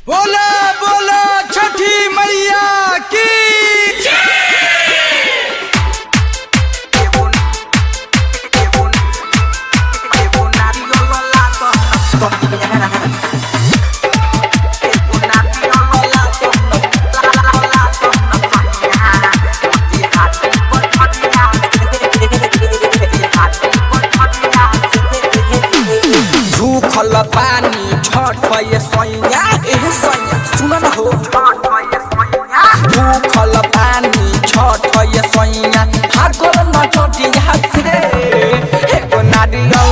बोला बोला छठी मैया की। भूखल पानी छठ ये सैया, ए सैया सुन न हो। भूखल पानी छठ ये सैया, भागल न छठिया से। एगो नारियल,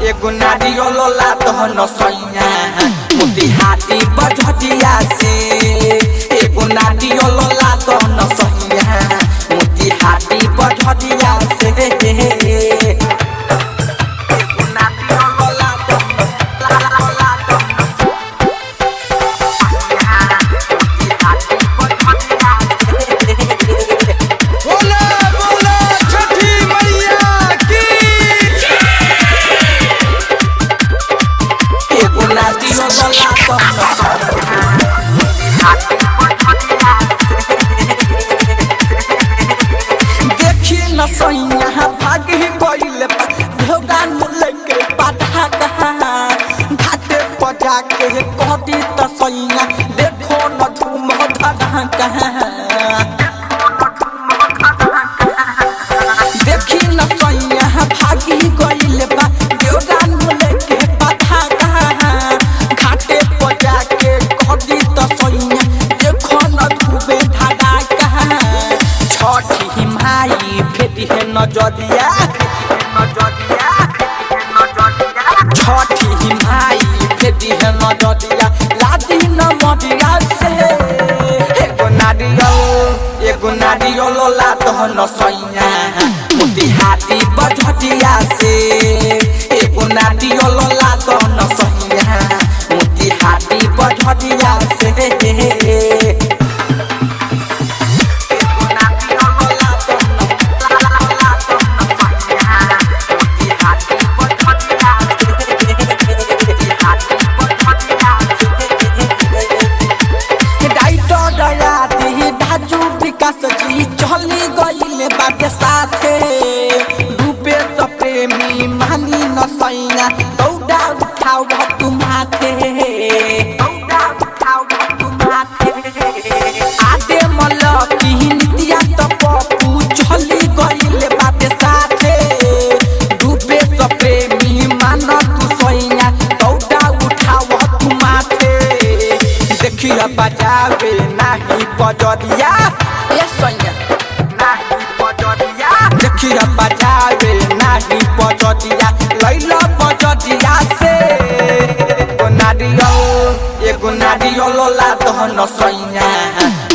एगो नारियल ला दहन सैया, मोतिहारी बजटिया से। एगो नारियल ला दहन सैया, मोतिहारी बजटिया से। बोला बोला छठी मैया की। देखी न सैया भाग गइल भेड़ा लेके पाटा कहाँ घाटे पजा के कहती त सैया, देखो न धूम धड़ा कहाँ। देखी न सैया भागी गइल बा देवरा लेके पाटा कहाँ घाटे पजा के कहती त सैया, देखो न धूबे धड़ा कहाँ। छठी माई फेटी है नजरिया, छठी माई फेटी है नजरिया, लादी न मदिया से। एगो नारियल, एगो नारियल ला दहन सैया, मोतिहारी बजटिया से। एगो नारियल ला दहन सैया, मोतिहारी बजटिया से। विकास जी चली गइले बाटे साथे, डूबे त प्रेमी मानी न सैया, दौड़ा उठाओ तू माथे, दौड़ा उठाओ तू माथे। आदे मलकी नितिया त पप्पू चली गइले बाटे साथे, डूबे त प्रेमी मान तू सैया, दौड़ा उठाओ तू माथे। देखिया बजावे नाही बजरिया, ए सैया नाही बजरिया। देखिया बजावे नाही बजरिया, लैला बजरिया से। एगो नारियल, एगो नारियल ला दहन सैया,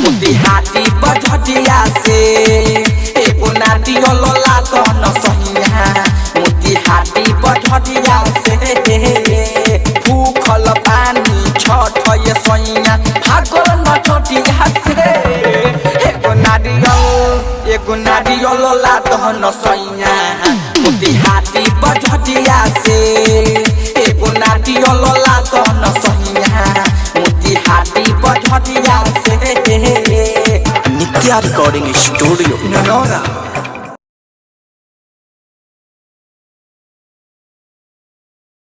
मोतिहारी बजरिया से। एगो नारियल ला दहन सैया, मोतिहारी बजरिया से। भूखल पानी छठ ये सैया, भागल न छठिया से। एगो नारियल, एगो नारियल ला दहन सैया, मोतिहारी बजटिया से। एगो नारियल ला दहन सैया, मोतिहारी बजटिया से। नित्या रिकॉर्डिंग स्टूडियो ननौरा।